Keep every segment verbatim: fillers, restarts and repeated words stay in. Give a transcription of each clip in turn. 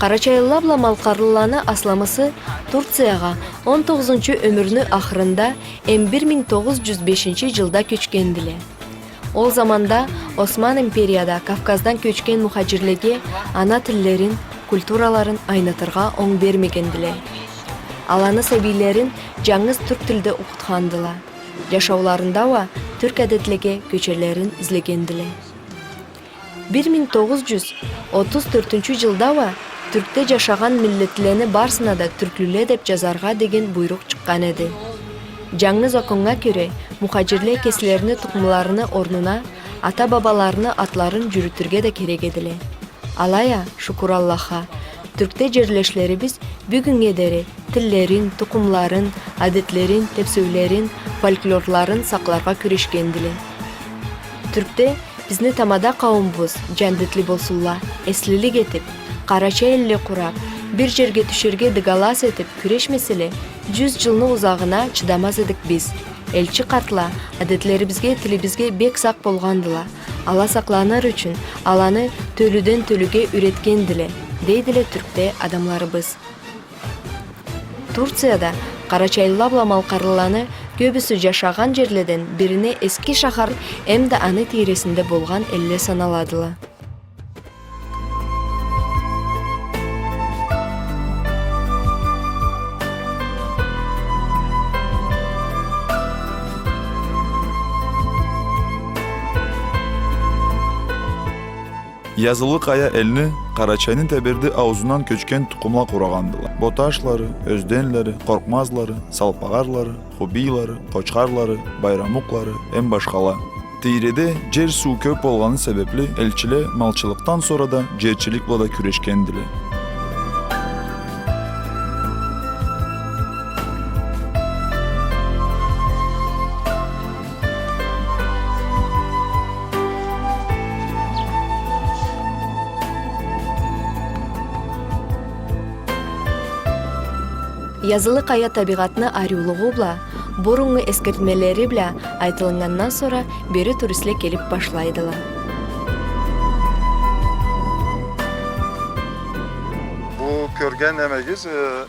Къарачайлыла бла малкъарлыланы асламысы Турциягъа он тогъузунчу ёмюрню ахырында эм бир минг тогъуз джюз бешинчи джылда кёчгендиле. Ол заманда Осман империяда Кавказдан кёчген мухаджирлеге ана тиллерин, культураларын айнытыргъа онг бермегендиле. Аланы сабийлерин джангыз тюрк тилде окъутхандыла. Джашауларында уа тюрк адетлеге кёчерлерин излегендиле. Бир минг тогъуз джюз отуз тёртюнчю джылда уа Тюркде джашагъан миллетлени барысына да тюрклюле деп джазаргъа деген буйрукъ чыкъгъан эди. Джангыз окъуннга кёре, мухаджирле кеслерини тукъумларыны орнуна ата-бабаларыны атларын джюрютюрге да керек эдиле. Алай а, шукур Аллахха, Тюркде джерлешлерибиз бюгюннге дери тиллерин, тукъумларын, адетлерин, тепсеулерин, фольклорларын сакъларгъа кюрешгендиле. Тюркде бизни тамада къауумубуз джандетли болсунла, эслилик этип, къарачай элле къурап, бир джерге тюшерге дыгалас этип кюрешмеселе, джюз джылны узагъына чыдамаз эдик биз. Элчи къартла адетлерибизге, тилибизге бек сакъ болгъандыла. Ала сакъланыр ючюн аланы тёлюден тёлюге юйретгендиле, дейдиле Тюркде адамларыбыз. Турцияда къарачайлыла бла малкъарлыланы кёбюсю джашагъан джерледен бирине Эски шахар эмда аны тийресинде болгъан элле саналадыла. Язылы Къая элни Къарачайны Теберди ауузундан кёчген тукъумла къурагъандыла. Боташлары, Ёзденлери, Къоркъмазлары, Салпагъарлары, Хубийлары, Къочхарлары, Байрамукълары эм башхала. Тийреде джер-суу кёп болгъаны себепли элчиле малчылыкъдан сора да джерчилик бла да кюрешгендиле. Язылы Къая табигъатны ариулугъу бла, буруннгу эсгертмелери бла айтылыннгандан сора бери туристле келип башлайдыла. Бу кёрген немегиз, э,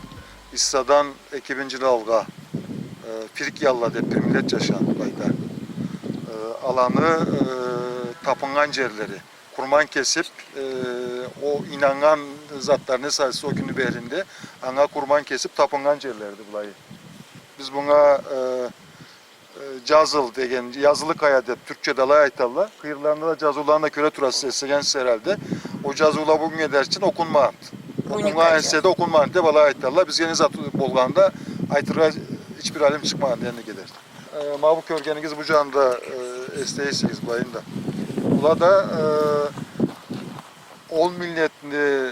Иссадан эки минг джыл алгъа, э, фригиялыла деп бир миллет джашагъан былайда. Э, аланы, э, табыннган джерлери. Къурман кесип, э, ол ийнаннган затларыны эсасы ол кюнню берлинде анга къурман кесип табыннган джерлериди былайы. Биз мынга, э, э, Джазыл деген, Язылы Къая деп тюркчеде алай айталла. Къыйырларында да джазыуланы да кёре турасыз, эслегенсиз херхалде. Ол джазыула бюгюннге дери ючюн окъунмагъанды. Окъуннган эсе да окъунмагъанды деп алай айталла. Бизге не зат болгъанын да айтыргъа хич бир алим чыкъмагъанды эндиге дери. Э, ма бу кёргенигиз бу джанында, э, эслейсигиз былайын да. Была да, э, ол миллетни, э,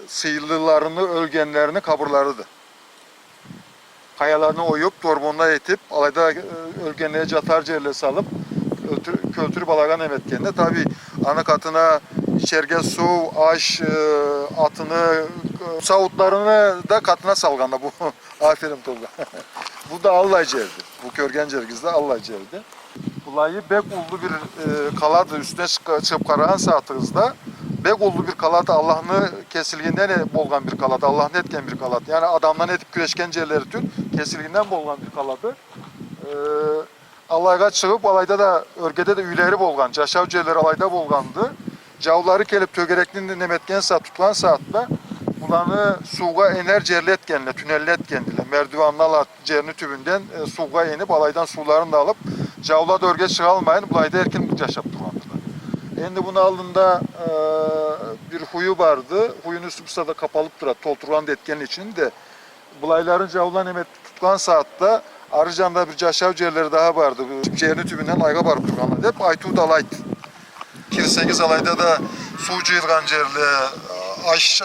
сыйлыларыны, ёлгенлерини къабырларыды. Къаяланы оюп, торбонла этип, алайда, э, ёлгенле джатар джерле салып, ёлтюр-, кёлтюрюп алагъа неме этгенди. Таби, аны къатына ичерге суу, аш, э, атыны, э, сауутларыны да къатына салгъанды бу. Аферин, Толгъа. Бу да аллай джерди. Бу кёрген джеригиз да аллай джерди. Былайы бек уллу бир, э, къалады, юсюне чыкъ-, чыгъып къарагъан сагъатыгъызда, бек уллу бир къалады, Аллахны кесилигинден э-, болгъан бир къалады, Аллахны этген бир къалады. Яни адамдан этип кюрешген джерлери тюл, кесилигинден болгъан бир къалады. Э, алайгъа чыгъып, алайда да, ёргеде да юйлери болгъан, джашау джерлери алайда болгъанды. Джаулары келип, тёгерекни неме этген сагъат, тутхан сагъатда, буланы суугъа энер джерле этгендиле, тюннелле этгендиле. Мердиванла ала джерни тюбюнден, э, суугъа энип, алайдан сууларын да алып, джаула да ёрге чыгъалмайын, былайда эркин джашап тургъандыла. Энди муну аллында, э, бир хую барды. Хуюну юсю буса да къапалып турады, толтургъан да этген ичин да. Былайларын джаула неме тутхан сагъатда, ары джанда бир джашау джерлери даха барды. Бу джерни тюбюнден алайгъа барып тургъанла деп айтыу да алайды. Кирсегиз, алайда да суу джыйылгъан джерле, аш-,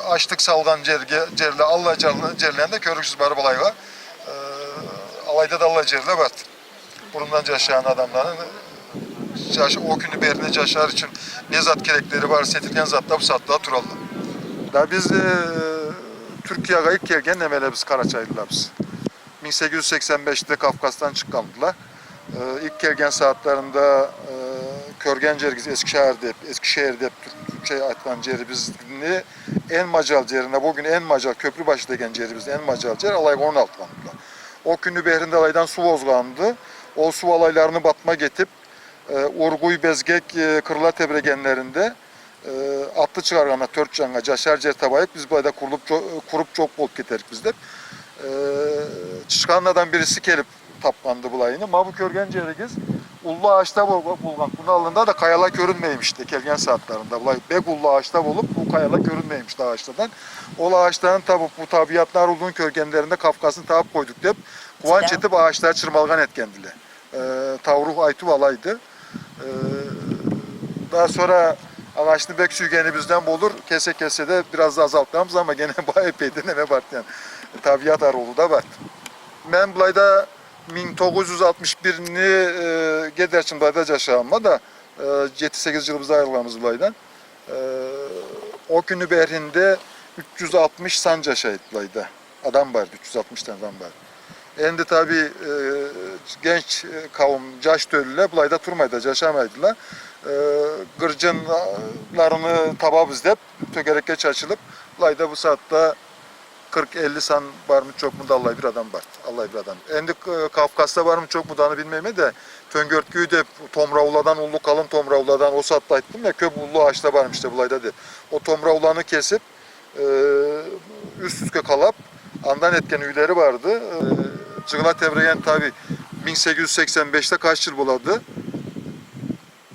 ашлыкъ салгъан джерге, джерле, аллай джер-, джерлени да кёрюрсюз барып алайгъа. Э, алайда да аллай джерле барды. Бурундан джашагъан адамланы, джаш-, ол кюнню берлинде джашар ючюн не зат кереклери бар, сетилген затла бусагъатда туралла. Да биз, э, Тюркиягъа илк келген немелебиз, къарачайлылабыз. Минг сегиз джюз сексен бешде Кавказдан чыкъгъандыла. Э, илк келген сагъатларында, э, кёрген джеригиз Эскишехир деп, Эскишехир деп тюрк, Шей айтхан джерибизни, Энмаджал джерине, бу кюн Энмаджал, Кёпрюбашы деген джерибизни, Энмаджал джер, алайгъа орун алгъандыла. Ол кюнню бегиринде алайдан суу озгъанды. Ол суу алайларыны батмакъ этиб, э, Ургуй, Безгек, э, къырыла тебрегенлеринде, э, атлы чыгъаргъанла тёрт джаннга, джашар джер табайыкъ, биз былайда къурулуб джо-, къуруб джокъ болуб кетерикбиз деб, э, чычханладан бириси келиб, тапханды былайыны. Ма бу кёрген джеригиз уллу агъачла бол-, болгъан. Муну аллында да къаяла кёрюнмеймишди келген сагъатларында. Былай бек уллу агъачла болуб, бу къаяла кёрюнмеймишди агъачладан. Ол агъачланы табыб, бу табиатны ариулугъун кёргенлеринде Кавказны табыб къойдукъ деб, къууанч этиб агъачла чырмалгъан этгендиле. Э, тауруху айтыу алайды. Э, да сора агъачны бек сюйгенибизден болур, кесе-кесе да бираз да азалтханбыз, ама гене бай эпейде неме барды, яни, табиат ариулугъу да барды. Мен былайда минг тогъуз джюз алтмыш бирни, э, ге дери былайда джашагъанма да, э, джети-сегиз джылыбызда айырылгъанбыз былайдан. Э, ол кюнню бегиринде юч джюз алтмыш сан джашайды былайда. Адам барды, юч джюз алтмыш тане адам барды. Энди, таби, э, генч, э, къауум, джаш тёлюле былайда турмайды, джашамайдыла. Э, гырджынларыны табабыз деб, тёгерекге чачылыб, былайда бу сагъатда къыркъ-элли сан бармы, джокъму да, аллай бир адам бар. Аллай бир адам. Энди, э, Кавказда бармы, джокъму да, аны билмейме да, Тёнгертгюй деб томрауладан, уллу къалын томрауладан, ол сагъатда айтдым я, кёб уллу агъачла бармышды былайда деб. Ол томрауланы кесиб, э, юсюске къалаб, андан этген юйлери барды. Э, джыгъыла тебреген, таби, минг сегиз джюз сексен бешде къач джыл болады?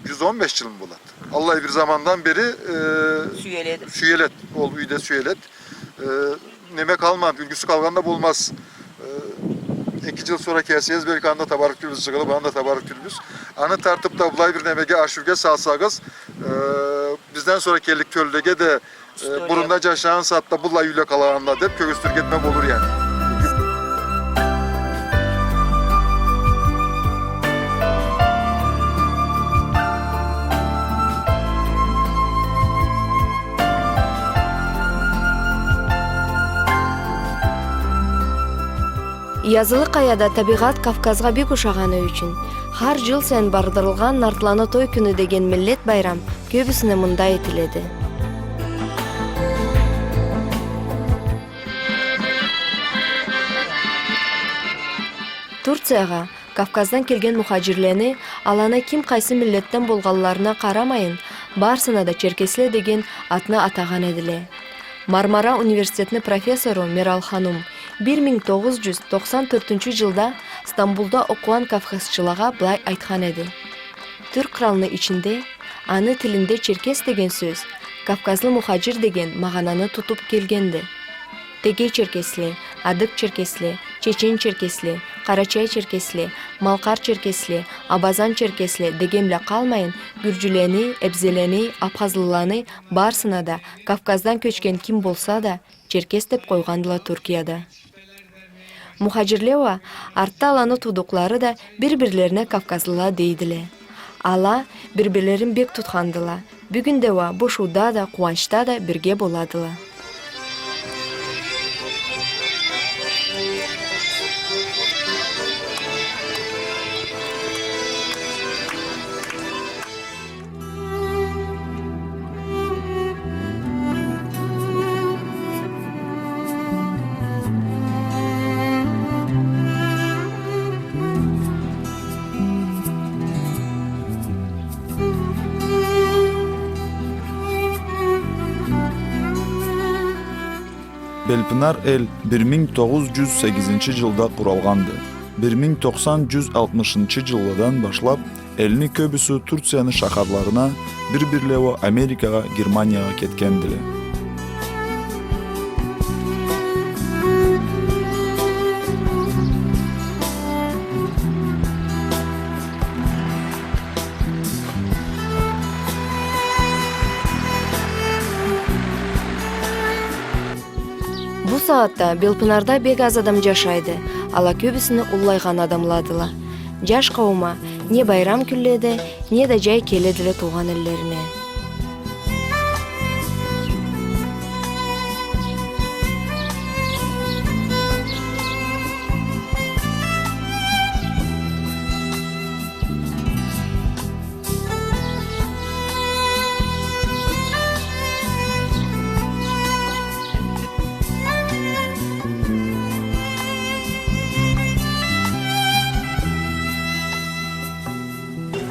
Джюз он беш джылмы болады? Аллай бир замандан бери, э, сюеледи. Сюеледи. Ол юйде сюеледи. Э, неме къалмады, юлгюсю къалгъан да болмаз. Э, эки джыл сора келсегиз, белки, аны да табарыкъ тюлбюз, джыгъылыб, аны да табарыкъ тюлбюз. Аны тартыб да былай бир немеге, архивге салсагъыз, э, бизден сора келлик тёлюлеге да, э, история, бурунда джашагъан сагъатда быллай юйле къалагъанла деб кёргюзтюрге этме болур, яни. Язылы къаяда табигъат Кавказгъа бек ушагъаны ючюн, хар джыл сайын бардырылгъан Нартланы той кюню деген миллет байрам кёбюсюне мында этиледи. Турциягъа Кавказдан келген мухаджирлени, аланы ким къайсы миллетден болгъанларына къарамайын, барысына да черкесле деген атны атагъан эдиле. Мармара университетни профессору Мерал ханум бир минг тогъуз джюз токъсан тёртюнчю джылда Стамбулда окъугъан кавказчылагъа былай айтхан эди: Тюрк къралны ичинде, аны тилинде черкес деген сёз кавказлы мухаджир деген магъананы тутуб келгенди. Тегей черкесле, адыг черкесле, чечен черкесле, къарачай черкесле, малкъар черкесле, абазан черкесле деген бла къалмайын, гюрджюлени, эбзелени, абхазлыланы, барысына да, Кавказдан кёчген ким болса да, черкес деб къойгъандыла Туркияда. Мухаджирле уа, артда аланы туудукълары да бир-бирлерине кавказлыла дейдиле. Ала бир-бирлерин бек тутхандыла. Бюгюн да уа бушууда да, къууанчда да бирге боладыла. Белпынар эл бир минг тогъуз джюз сегизинчи джылда къуралгъанды. Бир минг токъсан джюз алтмышынчы джылладан башлаб элни кёбюсю Турцияны шахарларына, бир-бирле уа Америкагъа, Германиягъа кетгендиле. Бу сагъатда Белпынарда бек аз адам джашайды, ала кёбюсюню уллайгъан адамладыла. Джаш къауум а не байрам кюнледе, не да джай келедиле туугъан эллерине.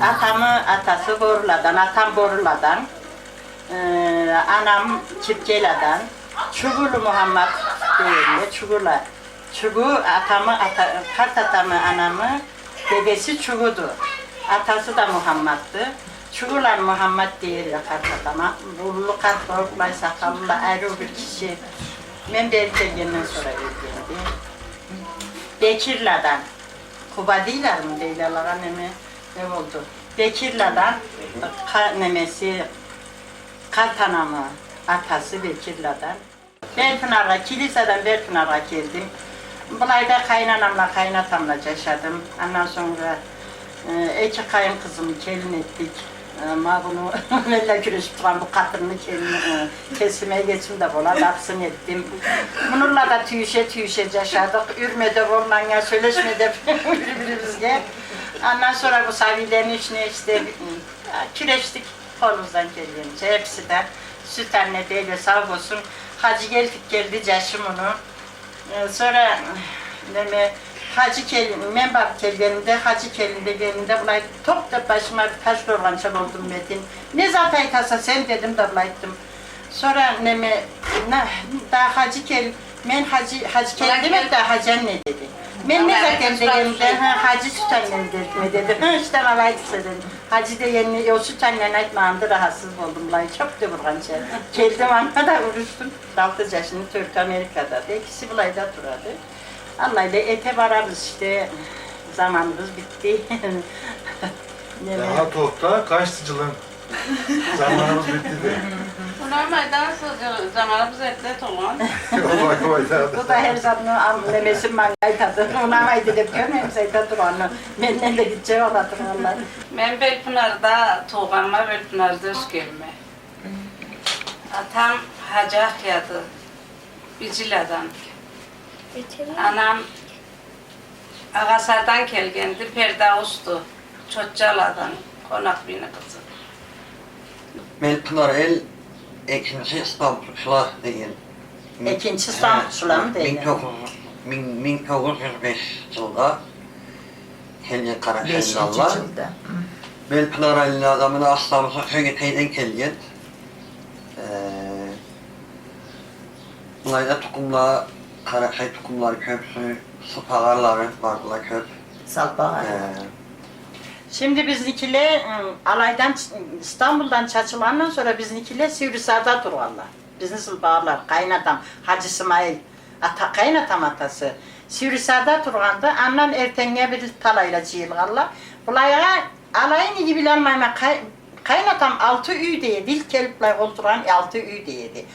Атамы атасы Боруладан, атам Боруладан, э, анам Киркеладан, Чугулу Мухаммад дегенле, Чугула. Чугу атамы, ата-, къарт атамы, анамы дедеси Чугуду. Атасы да Мухаммадды. Чугуланы Мухаммад дейдиле къарт атама. Уллу къарт болуп, былай сакъаллы, ариу бир киши. Мен бери келгенден сора ёлгенди. Бекирладан. Къуба дейлерми, дейле алагъа, неме, не болду? Бекирладан, къа-, немеси, къарт анамы атасы Бекирладан. Белпынаргъа, Килисадан Белпынаргъа келдим. Былайда къайын анамла, къайын атамла джашадым. Андан сонгра, э, эки къайын къызымы келин этдик. Э, ма буну, мен да кюрешип тургъан бу къатынны келин, э, кесиме, кесим да болады, абысын этдим. Мунула да тюйюше-тюйюше джашадыкъ. Юрме да болманнга, сёлешме да бир-бирибизге. Андан сонгра бу сабийлени ишине иште, э, кюрешдик. Къолубуздан келгенча, хепси да сют анне дейле, сау болсун. Хаджи Келтик келди, джашы муну. Э, сонгра, неме, Хаджи келин, мен барып келгенимде, Хаджи келин дегенимде, былай токъ деп башыма бир таш ургъанча болдум, Метин. Не зат айтаса сен, дедим да, былай айтдым. Сонгра, неме, на, да Хаджи келин, мен Хаджи, Хаджи келин демеди да, Хаджи анне деди. Мен не зат эдим дегенимде, ха, Хаджи сют аннени дедим, деди. Ха, иште, ма былай айтса, деди. Хаджи дегенни, э, ол сют аннени айтмагъанды, рахатсыз болдум, былай чоп деп ургъанча. Келдим, анга да урушдум. Алты джашны, тёртю Америкадады, экиси былайда турады. Аллай эле эте барабыз иште, заманыбыз битди. Неме? Ага, тохта, къачды джылынг? Заманыбыз битди де. Унамайды, ансы, заманыбыз эрте туугъан. Ой, ой, да. Бу да хар затны ам-, немесин манга айтады. Унамайды деп кёрмеймиз, айта тургъанны. Менден да гитче бола тургъанла. Мен Белпынарда туугъанма, Белпынарда ёсгенме. Атам Хаджи Ахъяды, Бижиладан. Анам Агъасардан келгенди, Пердаусду, Чотчаладан, Къонакъбийни къызы. Белпынар эл экинчи Стамбулчула деген. Экинчи Стамбулчуламы дейди? Минг тогъуз юз, минг, минг тогъуз юз беш джылда келген къарачайлыла. Бешинчи джылда. Белпынар элни адамыны аслабысы Тёгетейден келген. Э, былайда тукъумла, къарачай тукъумлары кёбюсю, Сыпагъарлары бардыла кёб. Салпагъар. Э. Шимди бизникиле, ы, алайдан, Стамбулдан чачылгъандан сора бизникиле Сиврисарда тургъанла. Бизни Сылпагъарлар, къайын атам, Хаджи Сымайыл, ата, къайын атам атасы. Сиврисарда тургъанды, андан эртеннге бир талайла джыйылгъанла. Былайгъа алайын иги билалмайма, къай-, къайын атам алты юй дейди, илк келиб былайгъа олтургъан алты юй дейди.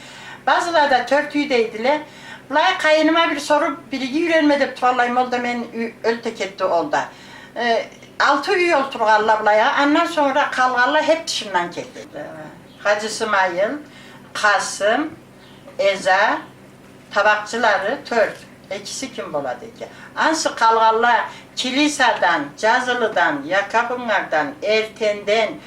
Базыла да тёрт юй дейдиле. Былай къайыныма бир соруб, бир иги юйренме деб тургъанлайым, ол да мен ю-, ёлтеб кетди ол да. Э, алты юй олтургъанла былайгъа, андан сора къалгъанла хеб тышындан келди. Хаджи Сымайыл, Къасым, Эза, табакъчылары тёрт. Экиси ким болады экен? Ансы къалгъанла Килисадан, Джазылыдан, Якабунгардан, Эртенден,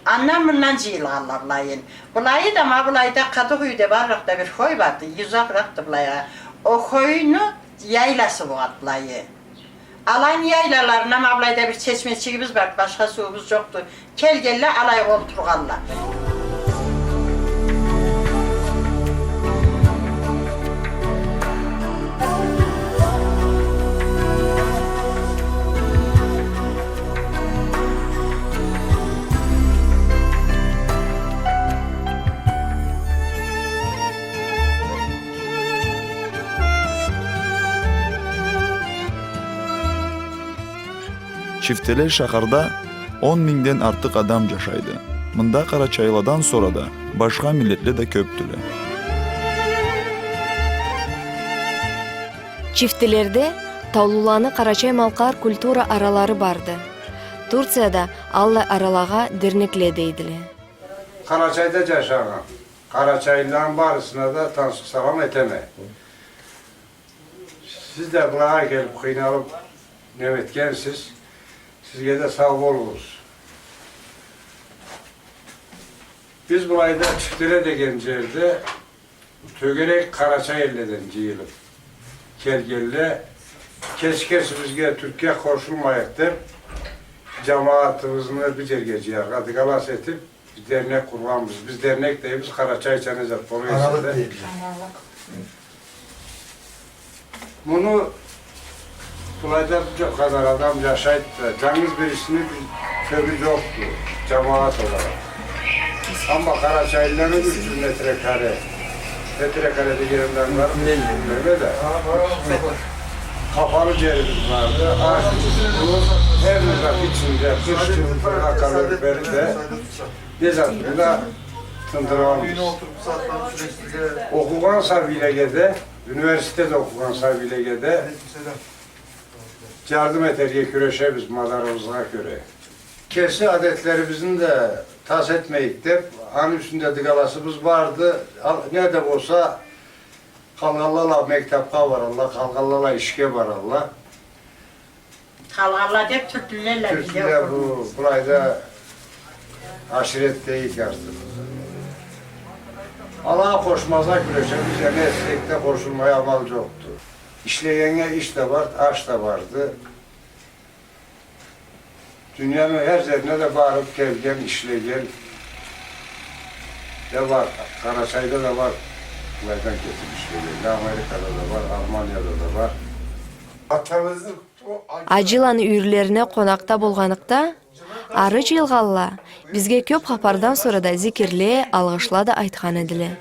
андан-мындан джыйылгъанла былайын. Былайы да, ма былайда Къадыкъ юйде барыракъда бир хой барды, узакъыракъды былайгъа. Ол хойну яйласы болады былайы. Алайны яйлаларына ма былайда бир чечмечигибиз бар, башха сууубуз джокъду. Келгенле, алайгъа олтургъанла. Чифтеле шахарда он мингден артыкъ адам джашайды. Мында къарачайлыладан сора да башха миллетле да кёбдюле. Чифтелерде таулуланы къарачай-малкъар культура аралары барды. Турцияда аллай аралагъа дернекле дейдиле. Къарачайда джашагъан къарачайлыланы барысына да тансыкъ салам этеме. Сиз да былайгъа келиб, къыйналыб, неме этгенсиз, сизге да сау болугъуз. Биз былайда Чифтеле деген джерде тёгерек къарачай элледен джыйылыб келгенле, кеси-кесибизге Тюркге къошулмайыкъ деб, Джамагъатыбызны бир джерге джыяргъа дыгалас этиб, биз дернек къургъанбыз. Биз дернек дейбиз, къарачайча не зат болур эсе да. Аралыкъ дейбиз. Муну былайда бу къадар адам джашайды да, джангыз бирисини бир кёбю джокъду, джамагъат оларакъ. Амма къарачайлыланы юч джюз метрекаре, метрекаре дегеним да ангылармы, билмейме да. Къапалы джерибиз барды. Аш, суу, хар не зат ичинде, къыш, джылы, калорифери да, не зат бла тындыргъанбыз. Окъугъан сабийлеге да, университетде окъугъан сабийлеге да джардым этерге кюрешебиз мадарыбызгъа кёре. Кеси адетлерибизни да тас этмейик деб, аны юсюнде дыгаласыбыз барды. Ал-, не да болса, къалгъанла да мектебге баралла, къалгъанла да ишге баралла. Къалгъанла деб тюрклюле бизде. Тюрклюле бу, былайда аширет дейик артыкъ. Алагъа къошмазгъа кюрешебиз, не этсек да къошулмай амал джокъду. Ишлегеннге иш да бар, аш да барды. Дунияны хар джерине да барыб келген, ишлеген да бар. Къарачайда да бар. Былайдан кетиб ишлеген. Америкада да бар, Алманияда да бар. Атабызны Аджи аланы юйюрлерине къонакъда болгъаныкъда, ары джыйылгъанла бизге кёб хапардан сора да зикирле, алгъышла да айтхан эдиле.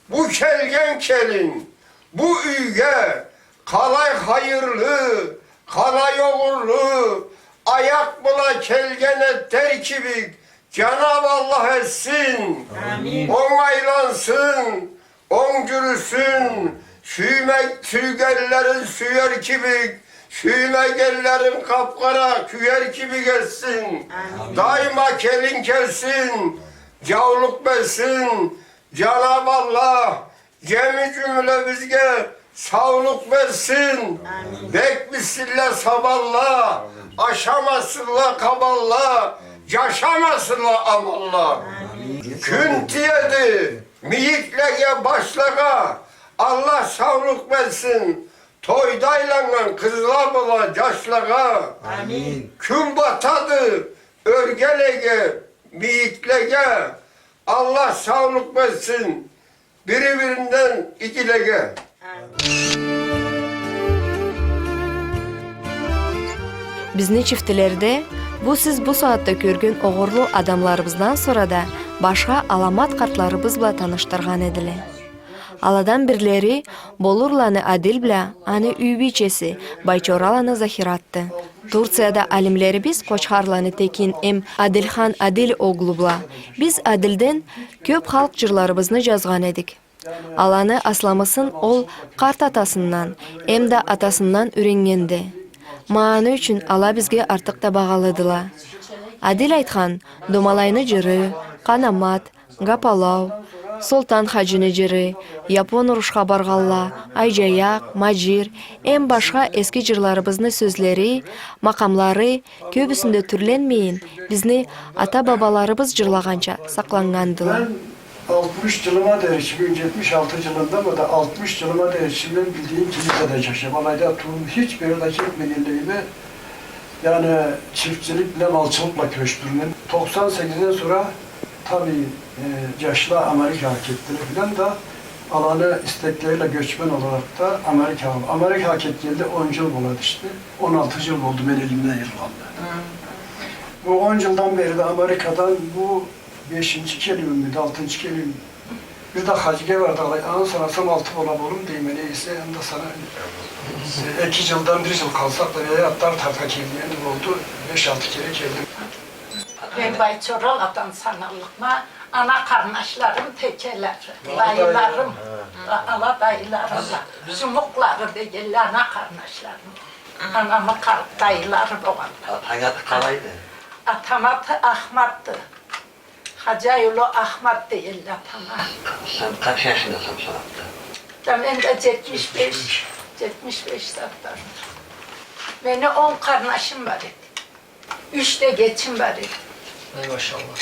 Бу келген келин, бу юйге къалай хайырлы, къалай огъурлу, аякъ бла келген этер кибик, Джанаб Аллах этсин. Амин. Онг айлансын, онг джюрюсюн, сюйме-, сюйгенлерин сюер кибик, сюймегенлерин къаб-къара кюер кибик этсин. Амин. Дайма келин келсин, джаулукъ берсин. Джанаб Аллах джеми джюмлебизге саулукъ берсин. Амин. Бек битсинле сабанла, амин, ашамасынла къабанла, амин, джашамасынла аманла. Амин. Кюн тиеди мийиклеге, башлагъа, Аллах саулукъ берсин тойда айланнган къызла бла джашлагъа. Амин. Кюн батады ёргелеге, мийиклеге, Аллах саулукъ берсин бири-биринден игилеге. Бизни чифтилерде бу сиз бу сагъатда кёрген огъурлу адамларыбыздан сора да башха аламат къартларыбыз бла танышдыргъан эдиле. Аладан бирлери Болурланы Адил бла аны юй бийчеси Байчораланы Захиратды. Турцияда алимлерибиз Къочхарланы Текин эм Адилхан Адил оглу бла. Биз Адилден кёб халкъ джырларыбызны джазгъан эдик. Аланы асламысын ол къарт атасындан, эм да атасындан юреннгенди. Ма аны ючюн ала бизге артыкъ да багъалыдыла. Адил айтхан Домалайны джыры, Къанамат, Гапалау, Солтан хаджини джыры, Япон урушха баргъанла, Айджаякъ, Маджир, эм башха эски джырларыбызны сёзлери, макъамлары кёбюсюнде тюрленмейин, бизни ата-бабаларыбыз джырлагъанча сакъланнгандыла. Мен алтмыш джылыма дери, ичи минг джетмиш алты джылында, ма да алтмыш джылыма дери, ичи мен билдигим килисада джашайма. Алайда туудум, хич бир джерге да кетмегенлигиме, яни, чифтчилик бла, малчылыкъ бла кюрешиб турама. Токъсан сегизден сора, таби, э, джашла Америкагъа кетдиле филан да, аланы истеклери бла гёчмен оларакъ да Америкагъа, Америкагъа кетгенли он джыл болады иште. Он алты джыл болду мен элимден айырылгъанлы. Хы. Бу он джылдан бери да Америкадан бу бешинчи келиуюммю, алтынчы келиуюм. Бир да хаджге бардыкъ, алай, аны санасам алты бола болур дейме, не эсе, анда сана, э, эки джылдан бир джыл къалсакъ да, бери атлар тарта келгеним болду, беш-алты кере келдим. Мен Байчораладан саналлыкъма, ана къарнашларым Текеле, дайыларым, а-, ала дайыларым, джумукълары дегенле ана къарнашларым. Анамы къар-, дайылары болгъанла. Атанг аты къалайды? Атам аты Ахматды. Хаджай улу Ахмат дейдиле атама. Сен къач джашындаса бу сагъатда? Да мен да джетмиш беш, джетмиш беш сагъатда. Мени он къарнашым бар эди. Юч да эгечим бар эди. Эй, машалла.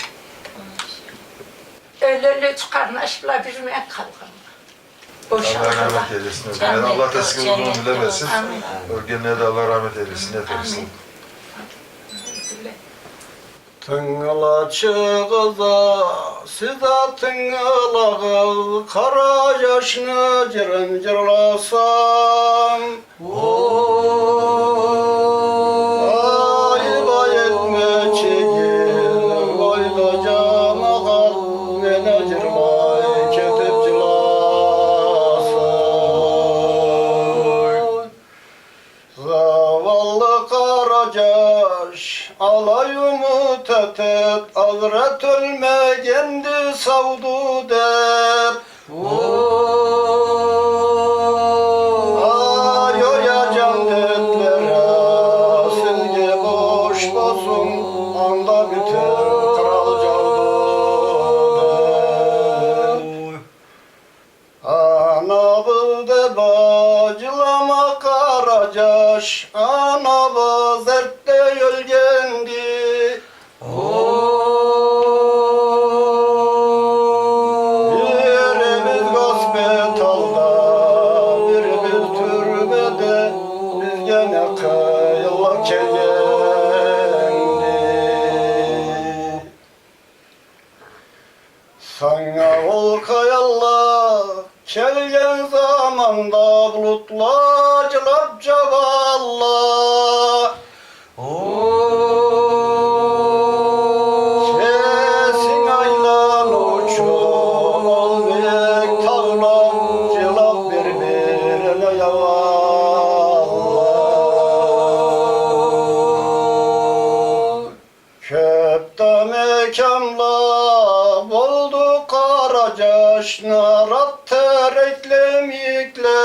Ёлелле юч къарнаш бла бир мен къалгъанма. Аллах рахмат эйлесин. Амин. Аллах да сизге узун ёмюр берсин. Амин. Ёлгенлеге да Аллах рахмат эйлесин, этсин. Амин. Тынгылачыгъыз а, сиз а тынгылагъыз, къара жашны жырын жырласам. Ой, ой, этме, чегим, ой да жамагъат, мени жырлай кетип жыласын. Зауаллы къара жаш, алай умут этип, азырет ёлмегенди, сауду деп. Ой, ой, а, жандетлери, сизге бош болсун, анда бютеу къырал жауду деп. Анабыз деп а жылама, къара жаш, анабыз эртде ёлгенди. Бирибиз госпиталда, бирибиз тюрмеде, бизге не къыйынлыкъ келгенди. Санга ол къыйынлыкъ келген заманда булутла жылап жауалла. Кесинг айланыучу ол бек таула жылап бир-бирине жауалла. Кёп да мекямла болду, къара жаш, нарат терекле, мийикле.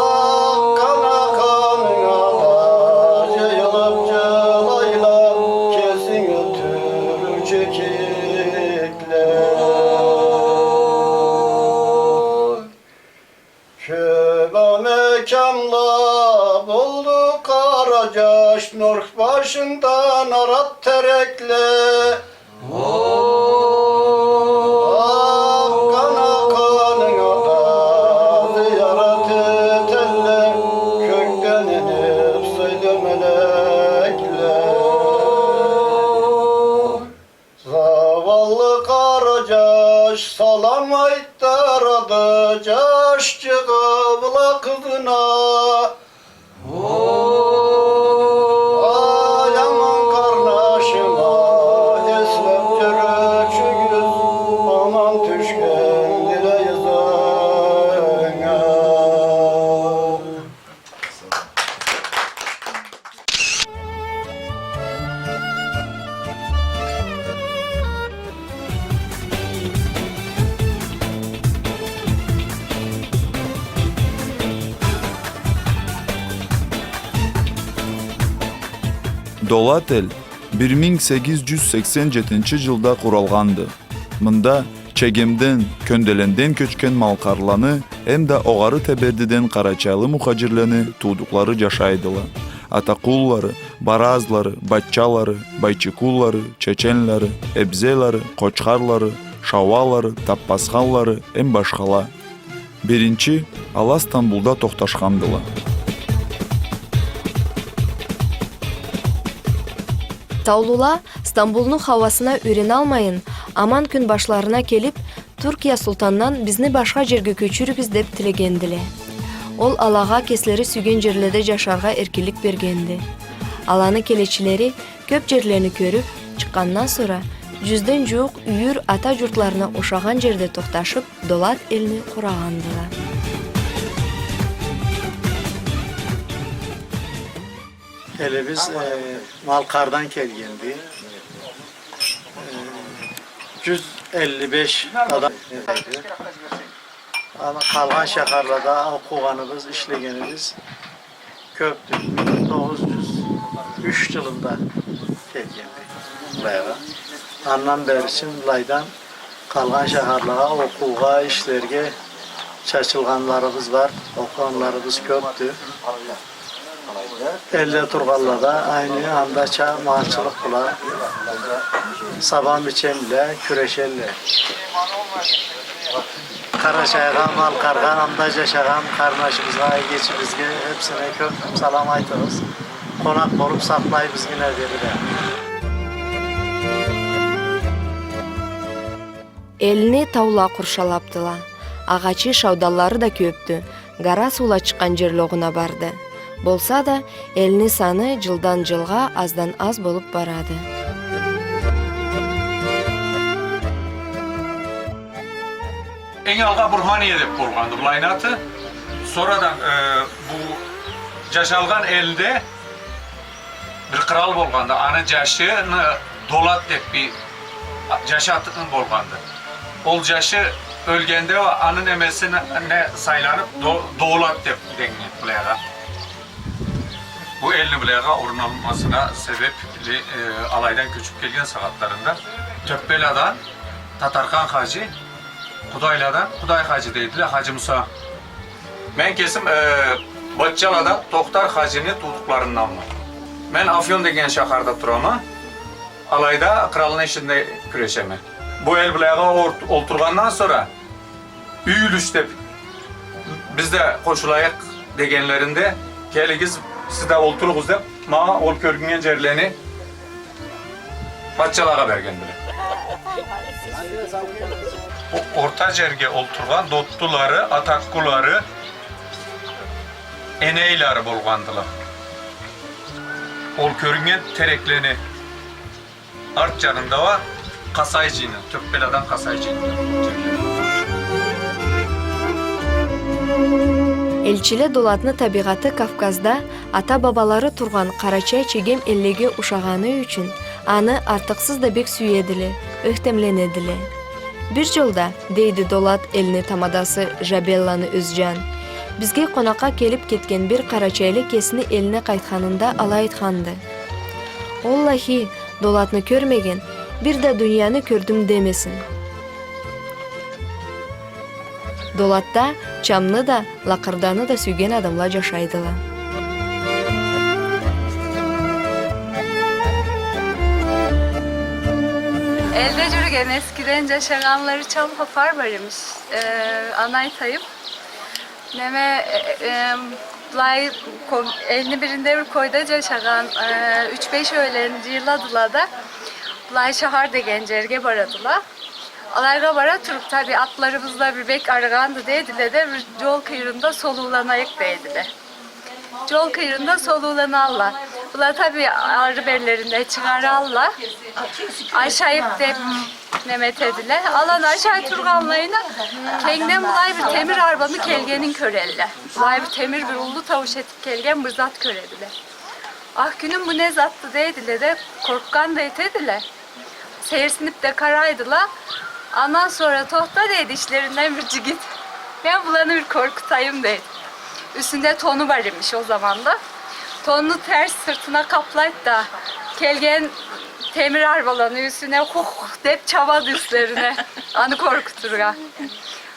Акъгъан а къанынга да жыйылып жылайла кесинги тюрлю чекикле. Кёп а мекямла болду, къара жаш, мёрк башында нарат терекле. Акъгъан а къанынга да зыярат этелле кёкден инип сыйлы мелекле. Зауаллы къара жаш салам айтдырады жашчыгъы бла къызына. Ой, аман къарнашыма эслеп жюрюучюгюз, аман тюшген тилейбиз анга. Долат эл бир минг сегиз жюз сексен жетинчи жылда къуралгъанды. Мында Чегемден, Кёнделенден кёчген малкъарланы эмда Огъары Тебердиден къарачайлы мухажирлени туудукълары жашайдыла. Атакъуллары, Баразлары, Батчалары, Байчыкъуллары, Чеченлери, Эбзелери, Къочхарлары, Шауалары, Таппасханлары эм башхала. Биринчи ала Стамбулда тохташхандыла. Таулула Стамбулну хауасына юйреналмайын, аман кюн башларына келип, Туркия султандан бизни башха жерге кёчюрюгюз деп тилегендиле. Ол алагъа кеслери сюйген жерледе жашаргъа эркинлик бергенди. Аланы келечилери кёп жерлени кёрюп чыкъгъандан сора, жюзден жууукъ юйюр ата журтларына ушагъан жерде тохташып, Долат элни къурагъандыла. Элибиз, э, Малкъардан келгенди. Э, жюз элли беш адам. Ама къалгъан шахарлада окъугъаныбыз, ишлегенибиз кёпдю. Бир минг тогъуз жюз юч жылында келгенди былайгъа. Андан бери чын былайдан къалгъан шахарлагъа окъуугъа, ишлерге чачылгъанларыбыз бар, окъугъанларыбыз кёпдю. Элде тургъанла да айны андача малчылыкъ бла, сабан-бичен бла кюрешелле. Къарачайгъа, Малкъаргъа, анда джашагъан къарнашыбызгъа, эгечибизге, хепсине кёп салам айтыгъыз. Къонакъ болуп сакълайбыз гине бери да. Элни таула къуршалапдыла. Агъачы, шаудаллары да кёпдю. Гара суула чыкъгъан джерле огъуна барды. Болса да, элни саны джылдан джылгъа аздан аз болуп барады. Энг алгъа Бурхание деп болгъанды былайны аты. Сорадан, э, бу джашалгъан элде бир кърал болгъанды. Аны джашыны Долат деп бир джаш аты болгъанды. Ол джашы ёлгенде, аны немесине сайланып, До-, Долат деп денген былайгъа. Бу элни былайгъа орналмасына себепли, э, алайдан кёчюп келген сагъатларында Тёппеладан Татархан хаджи, Къудайладан Къудай хаджи дейдиле, Хаджи Муса. Мен кесим, э, Батчаладан Тохтар хаджини туудукъларынданма. Мен Афьон деген шахарда турама. Алайда къралны ишинде кюрешеме. Бу эл былайгъа орт-, олтургъандан сора, юй юлюш деп, биз да къошулайыкъ дегенлеринде, келигиз, сиз да олтуругъуз деп, манга ол кёрюннген джерлени Батчалагъа бергендиле. О-, орта джерге олтургъан Доттулары, Атаккулары, Энейлары болгъандыла. Ол кёрюннген тереклени арт джанында уа Къасай джыйыны, Тёппеладан Къасай джыйыны. Элчиле Долатны табигъаты Кавказда ата-бабалары тургъан къарачай-чегем эллеге ушагъаны ючюн аны артыкъсыз да бек сюедиле, ёхтемленедиле. Бир джолда, дейди Долат элни тамадасы Жабелланы Ёзджан, бизге къонакъгъа келип кетген бир къарачайлы кесини элине къайтханында алай айтханды: «Оллахи, Долатны кёрмеген бир да дунияны кёрдюм демесин». Долатда чамны да, лакъырданы да сюйген адамла джашайдыла. Элде джюрюген эскиден джашагъанлары чам хапар бар эмиш. Э, аны айтайым. Неме, э, э, эм, былай, ко-, элни биринде бир койда джашагъан, э, юч-беш ёлени джыйыладыла да, былай шахар деген джерге барадыла. Алайгъа бара туруп, таби, атларыбыз да бир бек арыгъанды, дейдиле да, бир джол къыйырында солууланайыкъ, дейдиле. Джол къыйырында солууланалла. Была, таби, ары берлерине чыгъаралла. Ашайып деп неме этедиле. Аланы ашай тургъанлайына, кенгден былай бир темир арбаны келгенин кёрелле. Былай бир темир, бир уллу таууш этип келген бир зат кёредиле. «Ах кюнюм, бу не затды?» дейдиле да, къоркъгъан да этедиле. Сейирсинип да къарайдыла. Андан сора: «Тохта, — дейди ичлеринден бир джигит. — Мен буланы бир къоркъутайым», — дейди. Юсюнде тону бар эмиш ол заманда. Тонну терс сыртына къаплайды да, келген темир арбаланы юсюне хух-хух деп чабады юслерине, аны къоркъутургъа.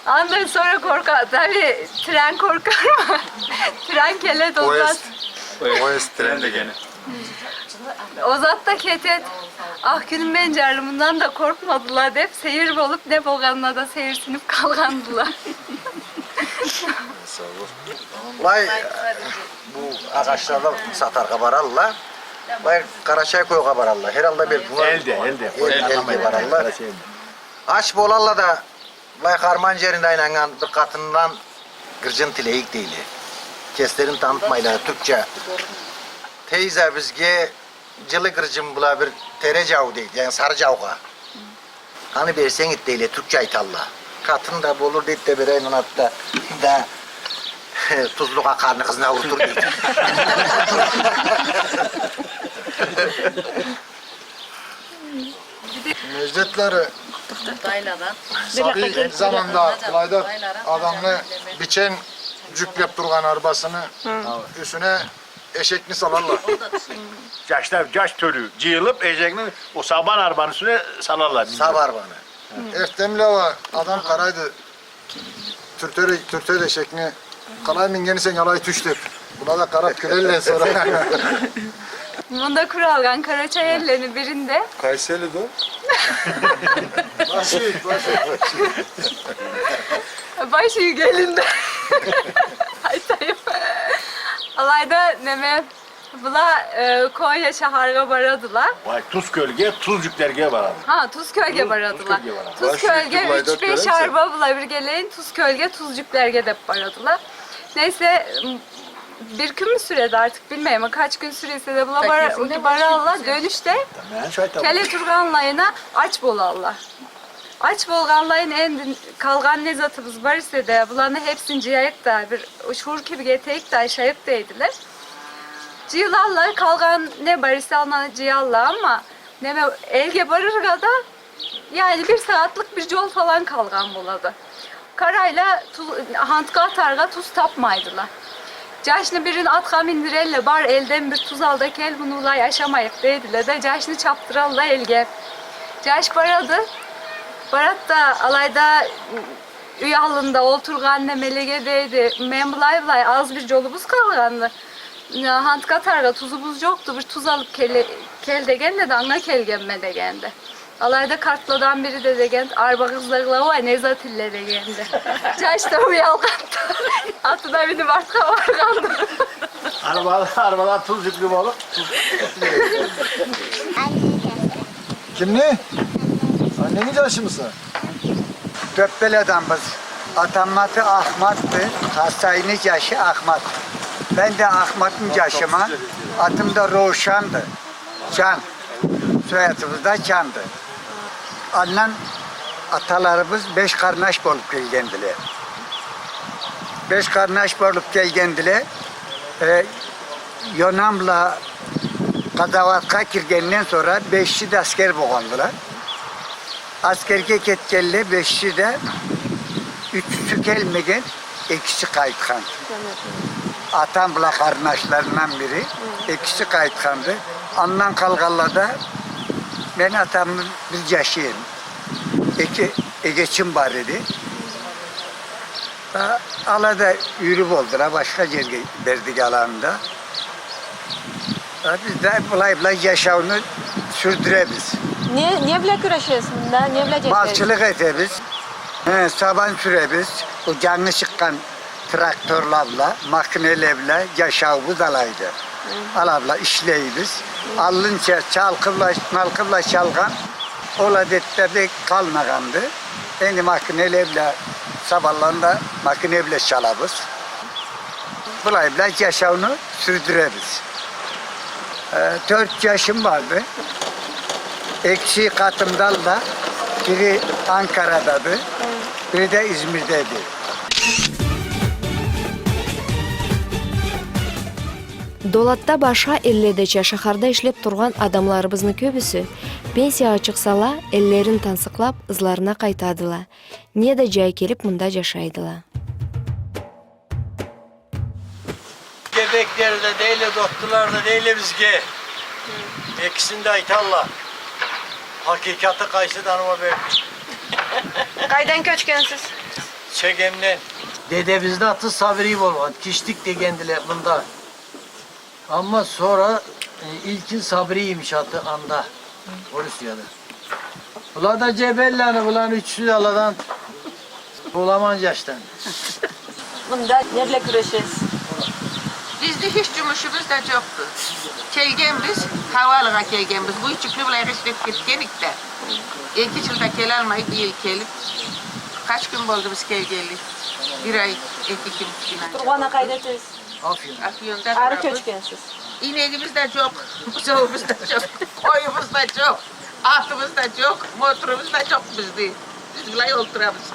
Андан сора къоркъа, таби, трен къоркъармы? Трен келеди, ол зат. Поезд. Поезд, трен дегени. Ол зат да кетеди. «Ах кюнюм, мен джарлымымдан да къоркъмадыла», — деп, сейир болуп, не болгъанына да сейирсинип къалгъандыла. Былай, бу агъачланы сатаргъа баралла. Былай Къарачай-Кёйге баралла. Хер алда бир... Элде, элде. Эл, элге баралла. Ач болалла да, былай харман джеринде айланнган бир къатындан гырджын тилейик дейле. Кеслерин танытмайла, тюркча. «Тейзе, бизге джылы гырджын бла бир тере джау», — дейди, яни сары джаугъа. «Аны берсенг эди», — дейле, тюркча айталла. Къатын да болур дейди да, берейин, аны атды да, тузлугъа къарныгъызны аурутур дейди. Недждетлери сабий заманда былайда адамны бичен джюклеп тургъан арбасыны юсюне эшекни салалла. Джашла, джаш тёлю джыйылып, эшекни ол сабан арбаны юсюне салалла. Сабан арбаны. Эртденбла уа адам къарайды, тюртеди, тюртеди эшекни. Къалай мингенисенг, алай тюш деп. Была да къарап кюлелле сора. Мында къуралгъан къарачай эллени биринде. Къайсы элде ол? Баш юйюк, баш юйюк, баш юйюк. Баш юйюк элинде. Айтайым. Алайда неме, была, э, Кония шахаргъа барадыла. Вай, Туз кёлге, Туз джюклеге барады. Ха, Туз кёлге барадыла. Туз кёлге барады. Туз кёлге, юч-беш арба бла биргелейин Туз кёлге, Туз джюклеге деб барадыла. Нейсе, м, бир кюнмю сюреди артыкъ, билмейме, къач кюн сюре эсе да, была баралла, дёнюшде келе тургъанлайына ач болалла. Ач болгъанлайын, энди къалгъан не затыбыз бар эсе да, буланы хепсин джыяйыкъ да, бир шуур кибик этейик да, ашайыкъ, дейдиле. Джыйылалла, къалгъан не бар эсе, аны джыялла, амма неме, элге барыргъа да, яни, бир сагъатлыкъ бир джол фалан къалгъан болады. Къарайла, ту-, хантха атаргъа туз табмайдыла. Джашны бирин атха миндирелле, бар, элден бир туз ал да кел, муну былай ашамайыкъ, дейдиле да, джашны чабдыралла элге. Джаш барады, барад да, алайда юй аллында олтургъан немелеге дейди: «Мен былай-былай, аз бир джолубуз къалгъанды. Хантха атаргъа тузубуз джокъду, бир туз алыб келе-, кел», — дегенде да, анга келгенме дегенди. Алайда къартладан бири да дегенди: «Арбагъызда уа не зат элле?» — дегенди. Джаш да уялгъанды. Атына миниб артха баргъанды. Арбала, арбала туз джюклю болуб. Кимни? Аннени джашымыса? Тёппеледенбиз. Атамны аты Ахматды, Хасайны джашы Ахмат. Мен да Ахматны джашыма, атым да Роушанды. Чан. Соядыбыз да Чанды. Андан аталарыбыз беш къарнаш болуб келгендиле. Беш къарнаш болуб келгендиле. Э, Юнан бла къазауатха киргенден сора беши да аскер болгъандыла. Аскерге кетгенле беши да, ючюсю келмеген, экиси къайтхан. Атам бла къарнашларындан бири, экиси къайтханды. Андан къалгъанла да, мен атамны бир джашыма. Эки эгечим бар эди. А, ала да юйюрюб болдула, башха джерге бердик аланы да. А, биз да былай-былай джашауну сюрдюребиз. Не, не бла кюрешесиз мында? Не бла джашайсыз? Малчылыкъ этебиз. Хе, сабан сюребиз. Ол джангы чыкъгъан тракторла бла, макинеле бла джашауубуз алайды. Хы. Ала бла ишлейбиз. Хы. Аллынча чалкъы бла, малкъы бла чалгъан ол адетледе къалмагъанды. Энди макинеле бла, сабанланы да макине бла чалабыз. Былай бла джашауну сюрдюребиз. Э, тёрт джашым барды. Экиси къатымдалла, бири Анкарадады, бири да Измирдеди. Долатда, башха элледеча, шахарда ишлеб тургъан адамларыбызны кёбюсю, пенсиягъа чыкъсала, эллерин тансыкълаб, ызларына къайтадыла. Неда джай келиб, мында джашайдыла. Гебекле да дейле, доттула да дейле бизге. Экисин да айталла. Хакикаты къайсыды, аны уа бир. Къайдан кёчгенсиз? Чегемден. Дедебизни аты Сабри болгъан, Киштик дегендиле мында. Амма сора, э, илкин Сабри имиш аты анда, Орусияда. Была да джебелланы, буланы ючюсю да аладан, Боламан джашдан. Мында не бла кюрешесиз? Бизни хич джумушубуз да джокъду. Келгенбиз, хауалыгъа келгенбиз. Бу ючюкню былайгъа ишлеб кетгеник да. Эки джылда келалмай, быйыл келиб. Къач кюн болду биз келгенли? Бир ай, эки кюн, эки кюн анджакъ. Тургъанны къайда этесиз? Афьюн. Афьюнда турабыз. Ары кёчгенсиз? Инегибиз да джокъ, бузоуубуз да джокъ, къоюбуз да джокъ, атыбыз да джокъ, моторубуз да джокъ бизни. Биз былай олтурабыз.